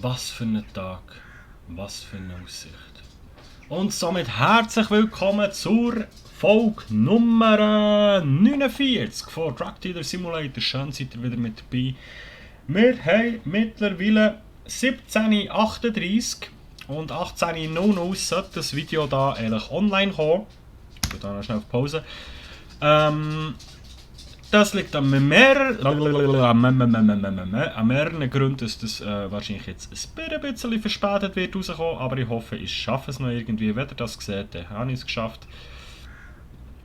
Was für ein Tag, was für eine Aussicht. Und somit herzlich willkommen zur Folge Nummer 49 von Drug Dealer Simulator. Schön seid ihr wieder mit dabei. Wir haben mittlerweile 17:38 und 18:00 sollte das Video da eigentlich online kommen. Ich gehe da noch schnell auf Pause. Das liegt an mehreren Gründen, dass das wahrscheinlich jetzt ein bisschen verspätet wird rauskommen, aber ich hoffe, ich schaffe es noch irgendwie. Wenn ihr das seht, dann habe ich es geschafft.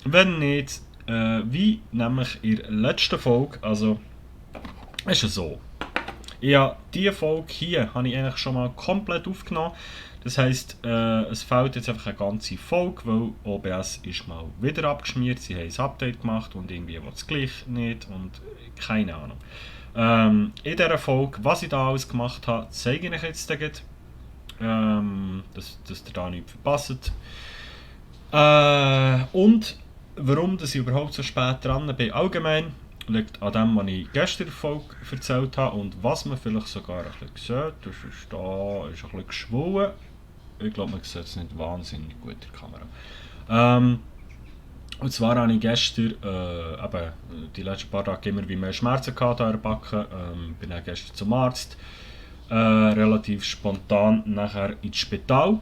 Wenn nicht, wie nämlich in der letzten Folge, also ist es so. Ja, diese Folge hier habe ich eigentlich schon mal komplett aufgenommen. Das heisst, es fehlt jetzt einfach eine ganze Folge, weil OBS ist mal wieder abgeschmiert. Sie haben ein Update gemacht und irgendwie will es gleich nicht und keine Ahnung. In dieser Folge, was ich da alles gemacht habe, zeige ich euch jetzt gleich, dass ihr da nichts verpasst. Und warum dass ich überhaupt so spät dran bin, allgemein, liegt an dem, was ich gestern in der Folge erzählt habe und was man vielleicht sogar ein bisschen sieht. Das ist da ist ein bisschen geschwollen. Ich glaube, man sieht es nicht wahnsinnig gut in der Kamera. Und zwar habe ich gestern, die letzten paar Tage immer wie mehr Schmerzen gehabt an der Backe. Bin dann gestern zum Arzt. Relativ spontan nachher ins Spital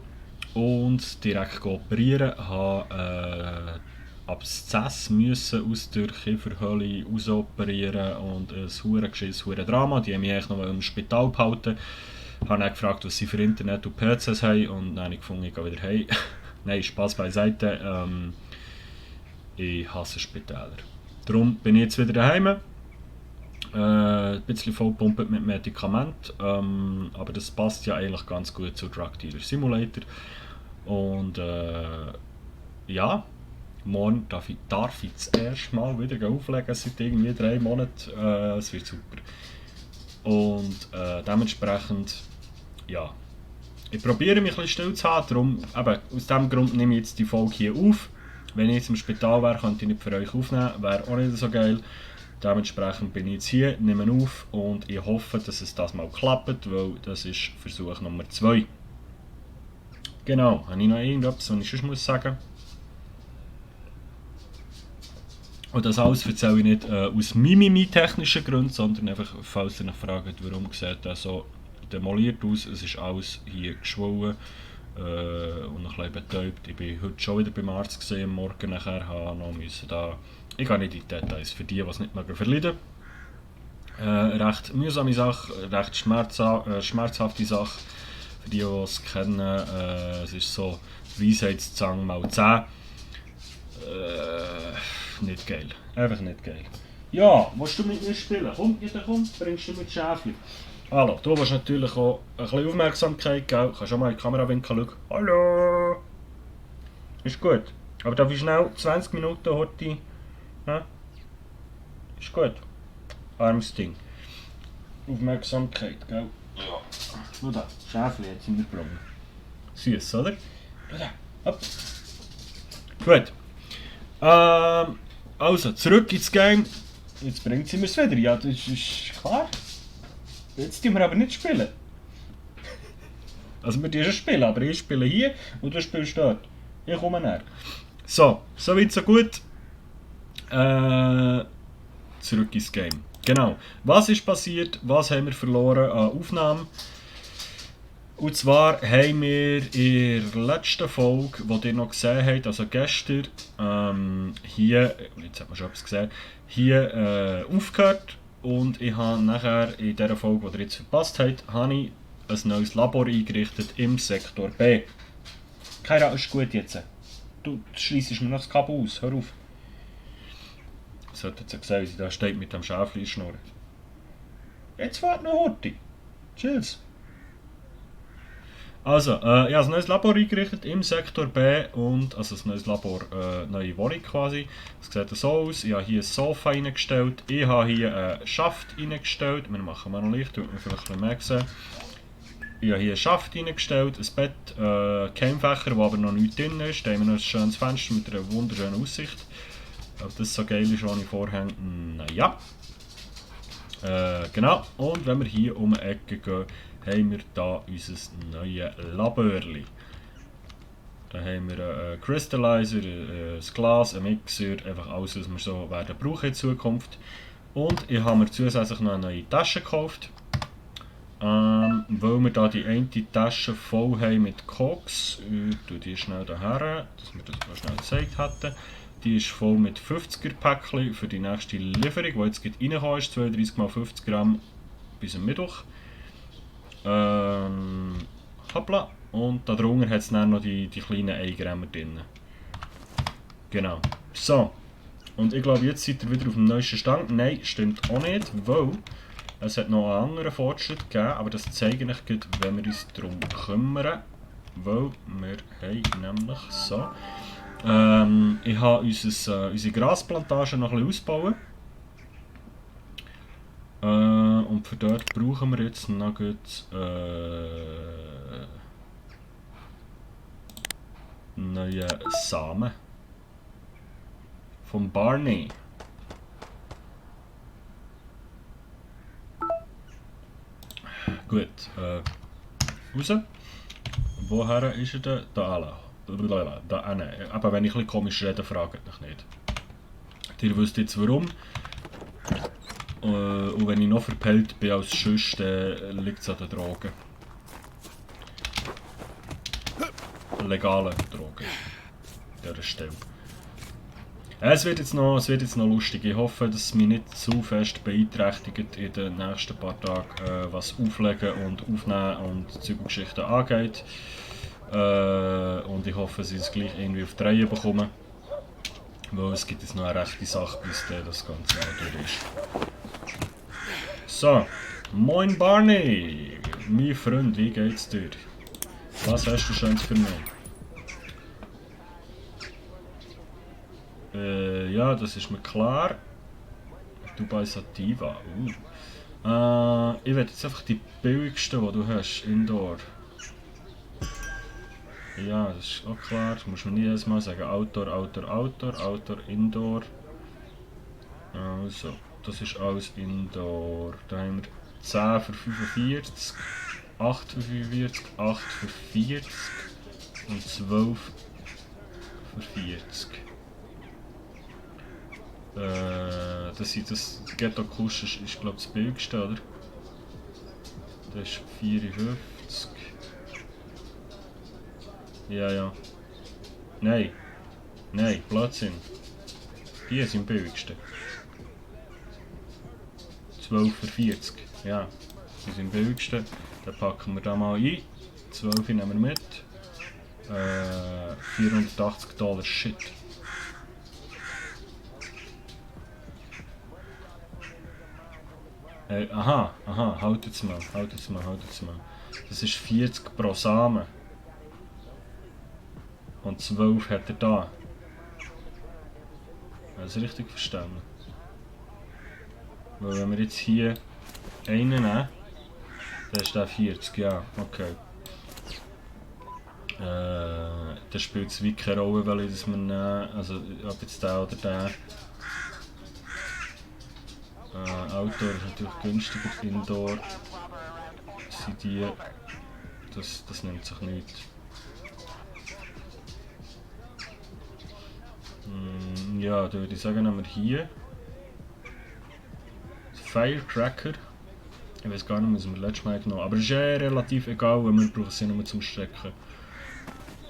und direkt operieren. Habe Abszess müssen aus der Kieferhöhle rausoperieren und ein verdammtes Drama. Die haben mich eigentlich noch im Spital behalten. Ich habe dann gefragt, was sie für Internet und PCs haben und dann habe ich gefunden, ich gehe wieder heim. Nein, Spaß beiseite. Ich hasse Spitäler. Darum bin ich jetzt wieder daheim. Ein bisschen vollpumpt mit Medikamenten, aber das passt ja eigentlich ganz gut zu Drug Dealer Simulator. Und ja, morgen darf ich das erste Mal wieder auflegen, seit irgendwie 3 Monaten. Es wird super. Und dementsprechend, ja, ich probiere mich ein bisschen still zu haben, darum, eben, aus diesem Grund nehme ich jetzt die Folge hier auf. Wenn ich jetzt im Spital wäre, könnte ich nicht für euch aufnehmen, wäre auch nicht so geil. Dementsprechend bin ich jetzt hier, nehme auf und ich hoffe, dass es das mal klappt, weil das ist Versuch Nummer 2. Genau, habe ich noch irgendetwas, was ich sonst muss sagen? Und das alles erzähle ich nicht aus Mimimi-technischen Gründen, sondern einfach, falls ihr euch fragt, warum sieht das so demoliert aus. Es ist alles hier geschwollen und ein bisschen betäubt. Ich bin heute schon wieder beim Arzt gesehen, morgen nachher habe noch müssen da. Ich gehe nicht in die Details, für die es nicht mehr verleiden. Recht mühsame Sache, recht schmerzhafte Sache. Für die es kennen, es ist so Weisheitszahn mal 10. Nicht geil. Einfach nicht geil. Ja, willst du mit mir spielen? Komm, jeder kommt, bringst du mit Schäfchen. Hallo, du willst natürlich auch ein bisschen Aufmerksamkeit, gell? Kannst auch mal in die Kamerawinkel schauen. Hallo! Ist gut. Aber darf ich schnell 20 Minuten heute... Ja? Ist gut. Armes Ding. Aufmerksamkeit, gell? Ja. Schau da, Schäfchen hat sie mir gebrungen. Süß, oder? Schau da, hopp. Gut. Also, zurück ins Game. Jetzt bringt sie mir es wieder. Ja, das ist klar. Jetzt spielen wir aber nicht spielen. Also wir dürfen spielen, aber ich spiele hier und du spielst dort. Ich komme näher. So, soweit so gut. Zurück ins Game. Genau. Was ist passiert? Was haben wir verloren an Aufnahmen? Und zwar haben wir in der letzten Folge, die ihr noch gesehen habt, also gestern, hier, jetzt hat man schon etwas gesehen, hier aufgehört. Und ich habe nachher in dieser Folge, die ihr jetzt verpasst habt, habe ich ein neues Labor eingerichtet im Sektor B. Keira, ist gut jetzt. Du schliessest mir noch das Kabel aus, hör auf. Ich sollte jetzt sehen, wie sie da steht mit dem Schäfchen schnurrt. Jetzt fährt noch Horti. Tschüss. Also, ich habe ein neues Labor eingerichtet im Sektor B und also ein neues Labor, neue Wohnung quasi. Es sieht so aus. Ich habe hier ein Sofa reingestellt. Ich habe hier einen Schaft reingestellt. Wir machen mal noch Licht, damit man vielleicht ein bisschen mehr sehen. Ich habe hier einen Schaft reingestellt, ein Bett, Keimfächer, wo aber noch nichts drin ist. Da haben wir noch ein schönes Fenster mit einer wunderschönen Aussicht. Ob das so geil ist ohne Vorhänge? Naja. Genau, und wenn wir hier um die Ecke gehen, haben wir hier unser neues Labörli. Da haben wir einen Crystallizer, ein Glas, einen Mixer, einfach alles, was wir so werden brauchen in Zukunft. Und ich habe mir zusätzlich noch eine neue Tasche gekauft. Weil wir da die eine Tasche voll haben mit Koks. Ich tue die schnell daher, dass wir das mal schnell gezeigt hatten. Die ist voll mit 50er Päckchen für die nächste Lieferung, die jetzt reingekommen ist, 32 x 50 Gramm bis am Mittwoch. Hoppla. Und darunter hat es dann noch die kleinen Eigrämer drin. Genau. So. Und ich glaube, jetzt seid ihr wieder auf dem neuesten Stand. Nein, stimmt auch nicht, weil es hat noch einen anderen Fortschritt gegeben, aber das zeige ich gleich, wenn wir uns darum kümmern. Weil wir haben nämlich so. Ich habe unsere Grasplantage noch ein bisschen ausbauen. Und für dort brauchen wir jetzt noch neue Samen. Vom Barney. Gut, raus. Woher ist er denn? Da hinten. Aber wenn ich ein bisschen komisch rede, fragt mich nicht. Ihr wisst jetzt warum. Und wenn ich noch verpellt bin als sonst, dann liegt es an den Drogen. Legalen Drogen. An dieser Stelle. Es wird jetzt noch lustig. Ich hoffe, dass es mich nicht zu fest beeinträchtigt in den nächsten paar Tagen, was Auflegen und Aufnehmen und Zeug und Geschichten angeht. Und ich hoffe, dass ich es gleich irgendwie auf die Reihe bekomme. Weil es gibt jetzt noch eine rechte Sache, bis das Ganze auch durch ist. So, moin Barney! Mein Freund, wie geht's dir? Was hast du Schönes für mich? Ja, das ist mir klar. Dubai Sativa. Ich will jetzt einfach die billigsten, die du hast, Indoor. Ja, das ist auch klar. Das muss man nie jedes Mal sagen. Outdoor, Indoor. Also, das ist alles Indoor. Da haben wir 10 für 45, 8 für 45, 8 für 40 und 12 für 40. Das Ghetto Kusch ist glaube ich das billigste, oder? Das ist 54. Ja. Nein, Blödsinn. Die sind am billigsten. 12 für 40. Ja, die sind am billigsten. Dann packen wir da mal ein. 12 nehmen wir mit. $480. Shit. Aha, halt jetzt mal. Das ist 40 pro Samen. Und 12 hat er da. Habe ich das richtig verstanden? Weil wenn wir jetzt hier einen nehmen, dann ist der 40, ja, okay. Dann spielt es wie keine Rolle, weil ich das wir nehmen, also ob jetzt der oder der. Outdoor ist natürlich günstiger, Indoor sind die, das nimmt sich nicht. Ja, da würde ich sagen, nehmen wir hier Firecracker. Ich weiß gar nicht, was wir letztes Mal genommen haben, aber es ist relativ egal, weil wir brauchen sie nur zum Strecken.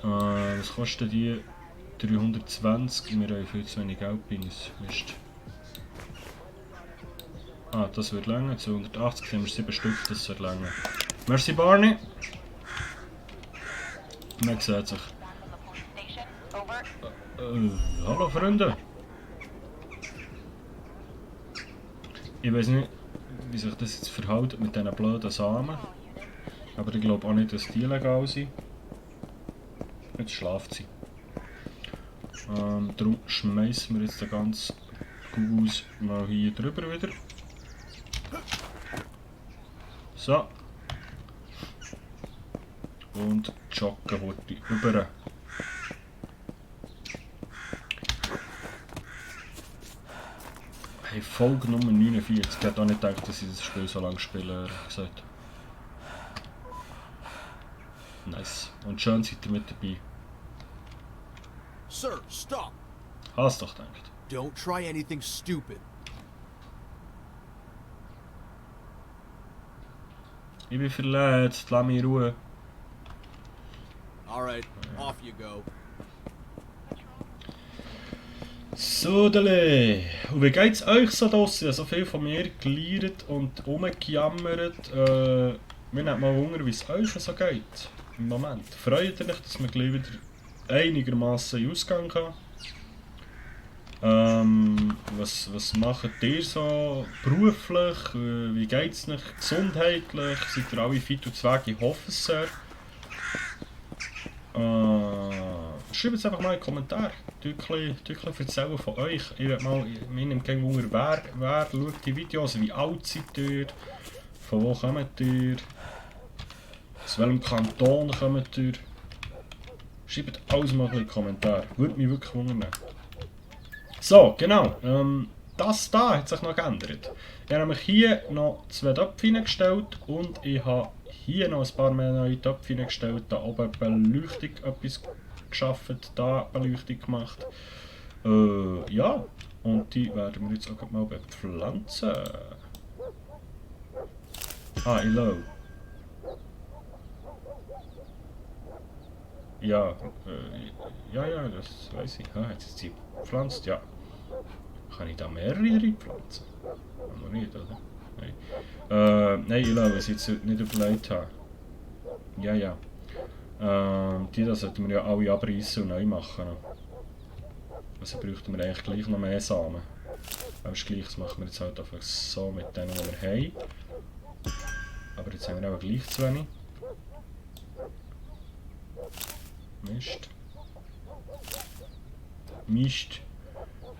Was kosten die? 320, wir haben viel zu wenig Alpines. Mist. Das wird länger, 280, haben wir 7 Stück, das wird länger. Merci Barney! Man sieht sich. Hallo Freunde! Ich weiß nicht, wie sich das jetzt verhält mit diesen blöden Samen. Aber ich glaube auch nicht, dass die legal sind. Jetzt schlaft sie. Darum schmeißen wir jetzt den ganzen Gugus mal hier drüber wieder. So. Und joggen heute rüber. in Folge Nummer 49. Ich hätte auch nicht gedacht, dass ich das Spiel so lange spiele, ehrlich gesagt. Nice. Und schön seid ihr mit dabei. Sir, stop! Hast doch gedacht. Don't try anything stupid. Ich bin verletzt, lass mich in Ruhe. Alright, off you go. Sodele! Und wie geht's euch so draussen? So viel von mir geleiert und rumgejammert. Mir nimmt mal Wunder, wie es euch so geht. Im Moment. Freut ihr euch, dass man gleich wieder einigermaßen ausgehen kann? Was macht ihr so beruflich? Wie geht's euch gesundheitlich? Seid ihr alle fit und zweg? Ich hoffe es sehr. Schreibt es einfach mal in die Kommentare. Erzählen von euch. Ich will mal, mir nimmt kein Wunder, wer schaut die Videos, wie alt seid ihr, von wo kommt ihr, aus welchem Kanton kommt ihr. Schreibt alles mal in die Kommentare. Würde mich wirklich wundern. So, genau. Das da hat sich noch geändert. Ich habe nämlich hier noch 2 Töpfe hineingestellt und ich habe hier noch ein paar mehr neue Töpfe hineingestellt. Da oben Beleuchtung etwas geschaffen, da Beleuchtung gemacht. Ja, und die werden wir jetzt auch mal bepflanzen. Ah, ich glaube. Ja, ja, das weiß ich. Ah, jetzt ist sie gepflanzt, ja. Kann ich da mehrere reinpflanzen? Noch nicht, oder? Nein. Nein, ich glaube, was ich jetzt nicht überlegt habe. Ja. Die da sollten wir ja alle abreißen und neu machen. Also bräuchten wir eigentlich gleich noch mehr Samen. Aber das Gleiche machen wir jetzt halt einfach so mit denen, die wir haben. Aber jetzt haben wir auch gleich zu wenig. Mist.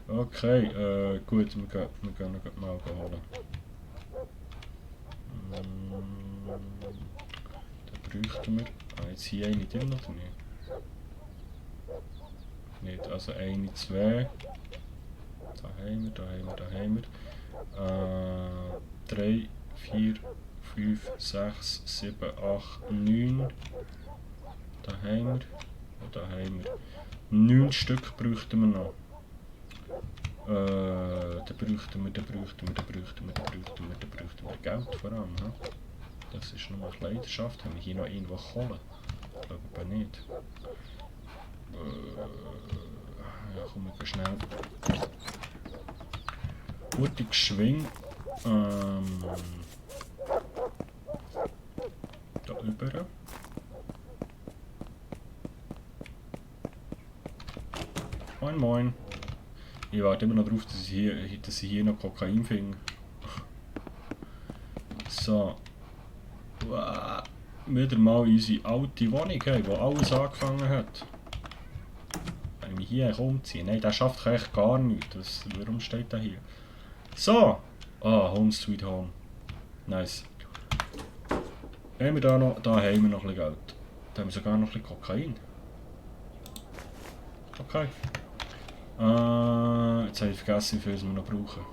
Okay, gut, wir gehen noch mal holen. Dann bräuchten wir... Ah, jetzt hier eine drin oder nicht? Nicht, also eine, 2. Da haben wir. 3, 4, 5, 6, 7, 8, 9. Da haben wir. 9 Stück bräuchten wir noch. Da bräuchten wir Geld vor allem. Ne? Das ist noch eine Leidenschaft. Haben wir hier noch irgendwo Kohle? Ich glaube aber nicht. Ja, komm, wir schnell. Gute Geschwing. Da über. Moin moin. Ich warte immer noch darauf, dass ich hier noch Kokain finde. So. Wow. Wieder mal unsere alte Wohnung, hey, wo alles angefangen hat. Wenn ich mich hier umziehe. Nein, der schafft echt gar nichts. Warum steht der hier? So. Ah, Home Sweet Home. Nice. Haben wir da noch? Da haben wir noch ein bisschen Geld. Da haben wir sogar noch ein bisschen Kokain. Okay. Jetzt habe ich vergessen, wie viel wir noch brauchen.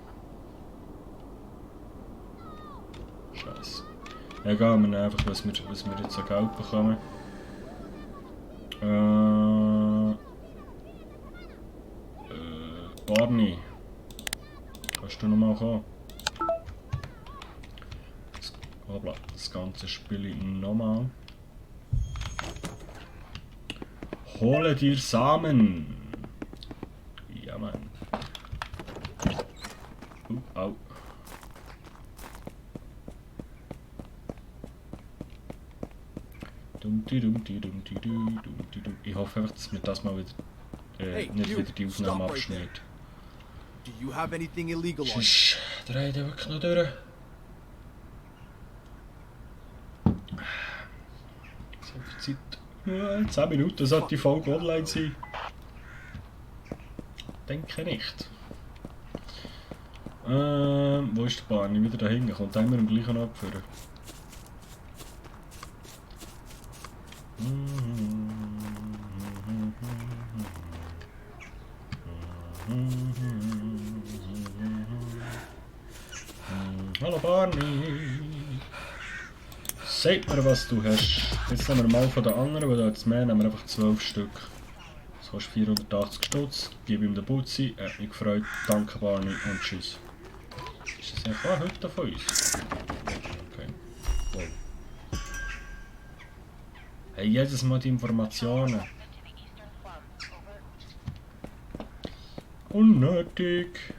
Scheiße. Egal, wir nehmen einfach, was wir jetzt an Geld bekommen. Barney. Kannst du nochmal kommen? Das ganze Spiel nochmal. Hole dir Samen! Ja, Mann. Au. Ich hoffe einfach, dass mir das mal wieder nicht wieder die Aufnahme abschneidet. Do you have anything illegal on you? Sonst dreht er wirklich noch durch. So viel Zeit. Ja, 10 Minuten sollte die Folge online sein. Denke nicht. Wo ist der Barney? Wieder da hinten. Kommt immer im gleichen abführen. Hallo Barney! Sag mir, was du hast. Jetzt nehmen wir mal von den anderen, weil da jetzt mehr, nehmen wir einfach 12 Stück. Das kostet 480 Stutz, gebe ihm den Butzi, er hat mich gefreut, danke Barney und tschüss. Ist das eigentlich auch heute von uns? Okay. Wow. Hey, jedes Mal die Informationen. Unnötig.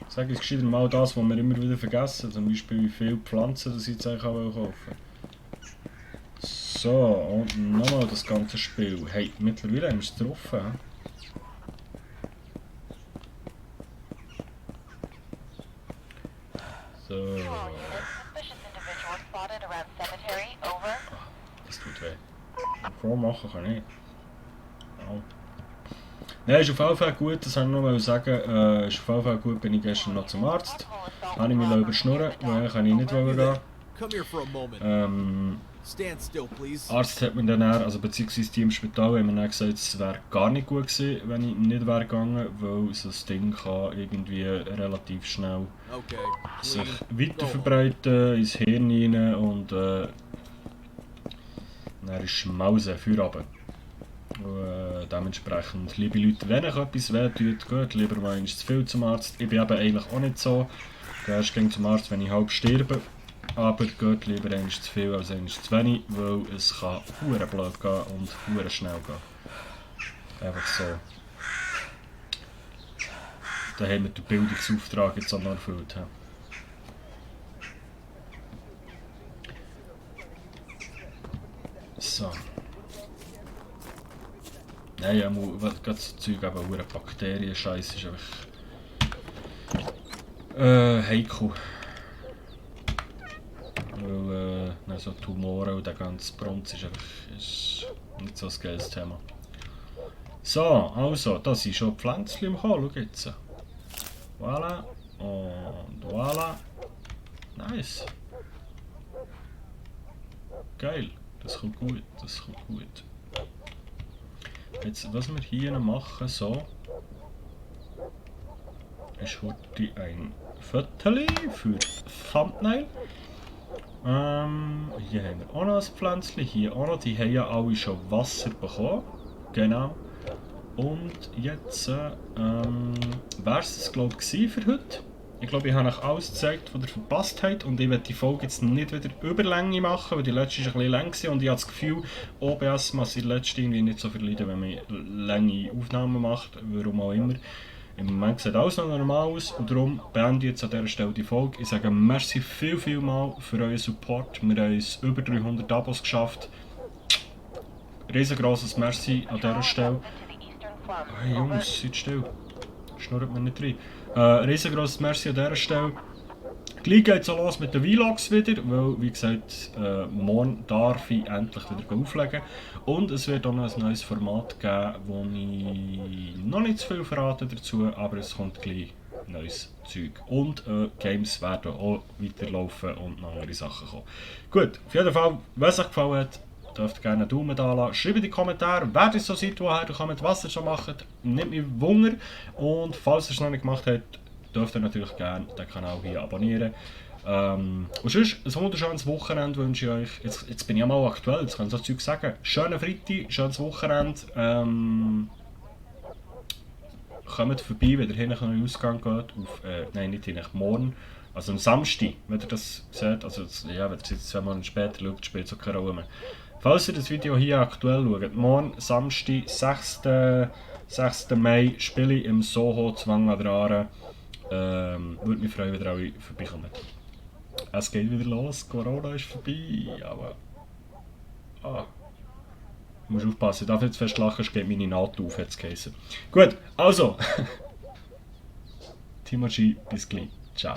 Sag jetzt gescheiter mal das, was wir immer wieder vergessen. Zum Beispiel wie viele Pflanzen das ich jetzt eigentlich auch kaufen will. So, und nochmal das ganze Spiel. Hey, mittlerweile haben wir es getroffen. So. Das tut weh. Pro machen kann ich. Au. Nein, ist auf jeden Fall gut, das wollte ich noch sagen. Ist auf jeden Fall gut, bin ich gestern noch zum Arzt. Habe ich mich überschnurren, weil ich nicht gehen. Come here for a moment. Stand still, please. Arzt hat mir dann, also beziehungsweise die im Spital, haben mir dann gesagt, es wäre gar nicht gut gewesen, wenn ich nicht wäre gegangen, weil so das Ding kann irgendwie relativ schnell sich weiter verbreiten ins Hirn rein und dann ist Mause für runter. Dementsprechend, liebe Leute, wenn euch etwas wehtut, geht lieber mal zu viel zum Arzt. Ich bin eben eigentlich auch nicht so. Ich gehe zum Arzt, wenn ich halb sterbe. Aber geht lieber einmal zu viel als einmal zu wenig, weil es kann hure blöd gehen und hure schnell gehen. Einfach so. Da haben wir den Bildungsauftrag jetzt auch noch erfüllt. So. Nein, ja, gerade so Zeug, eben hure Bakterien-Scheiß ist einfach heikel. Weil so Tumoren und der ganze Bronze ist einfach nicht so ein geiles Thema. So, also, da sind schon Pflänzchen im Kommen, schau jetzt. Voilà. Und voilà. Nice. Geil. Das kommt gut, das kommt gut. Jetzt, was wir hier machen, so, ist heute ein Foto für Thumbnail. Hier haben wir auch noch ein Pflänzchen, hier auch noch, die haben ja alle schon Wasser bekommen. Genau. Und jetzt wäre es glaube ich für heute. Ich glaube, ich habe euch alles gezeigt, was ihr verpasst habt und ich werde die Folge jetzt nicht wieder Überlänge machen, weil die letzte ist ein bisschen lang war und ich habe das Gefühl, OBS muss die letzte irgendwie nicht so viel leiden, wenn man lange Aufnahmen macht, warum auch immer. Im Moment sieht alles noch normal aus und darum beende ich jetzt an dieser Stelle die Folge. Ich sage merci viel mal für euren Support. Wir haben uns über 300 Abos geschafft. Riesengroßes Merci an dieser Stelle. Hey Jungs, seid still. Schnurrt mir nicht rein. Riesengroßes Merci an dieser Stelle. Gleich geht es auch los mit den Vlogs wieder, weil, wie gesagt, morgen darf ich endlich wieder auflegen. Und es wird auch noch ein neues Format geben, wo ich noch nicht zu viel verrate dazu, aber es kommt gleich neues Zeug. Und Games werden auch weiterlaufen und noch andere Sachen kommen. Gut, auf jeden Fall, wenn es euch gefallen hat, dürft ihr gerne einen Daumen da lassen. Schreibt in die Kommentare, wer ihr so seid, woher ihr kommt, was ihr schon macht. Nehmt mich Wunder. Und falls ihr es noch nicht gemacht habt, dürft ihr natürlich gerne den Kanal hier abonnieren. Und sonst ein wunderschönes Wochenende wünsche ich euch. Jetzt bin ich ja mal aktuell, jetzt kann ich so Zeug sagen. Schönen Freitag, schönes Wochenende. Kommt vorbei, wenn ihr hin nach einem Ausgang geht. Nein, nicht hin, morgen. Also am Samstag, wenn ihr das seht. Also, ja, wenn ihr es jetzt 2 Monate später schaut, spielt es auch keine Rolle mehr. Falls ihr das Video hier aktuell schaut, morgen, Samstag, 6. Mai, spiele ich im Soho Zwang an der Aare. Würde mich freuen, wenn ihr alle vorbeikommt. Es geht wieder los, Corona ist vorbei, aber... Du musst aufpassen, ich darf nicht zu fest lachen, es geht meine Naht auf, hat es geheißen. Gut, also... Timo G, bis gleich. Ciao.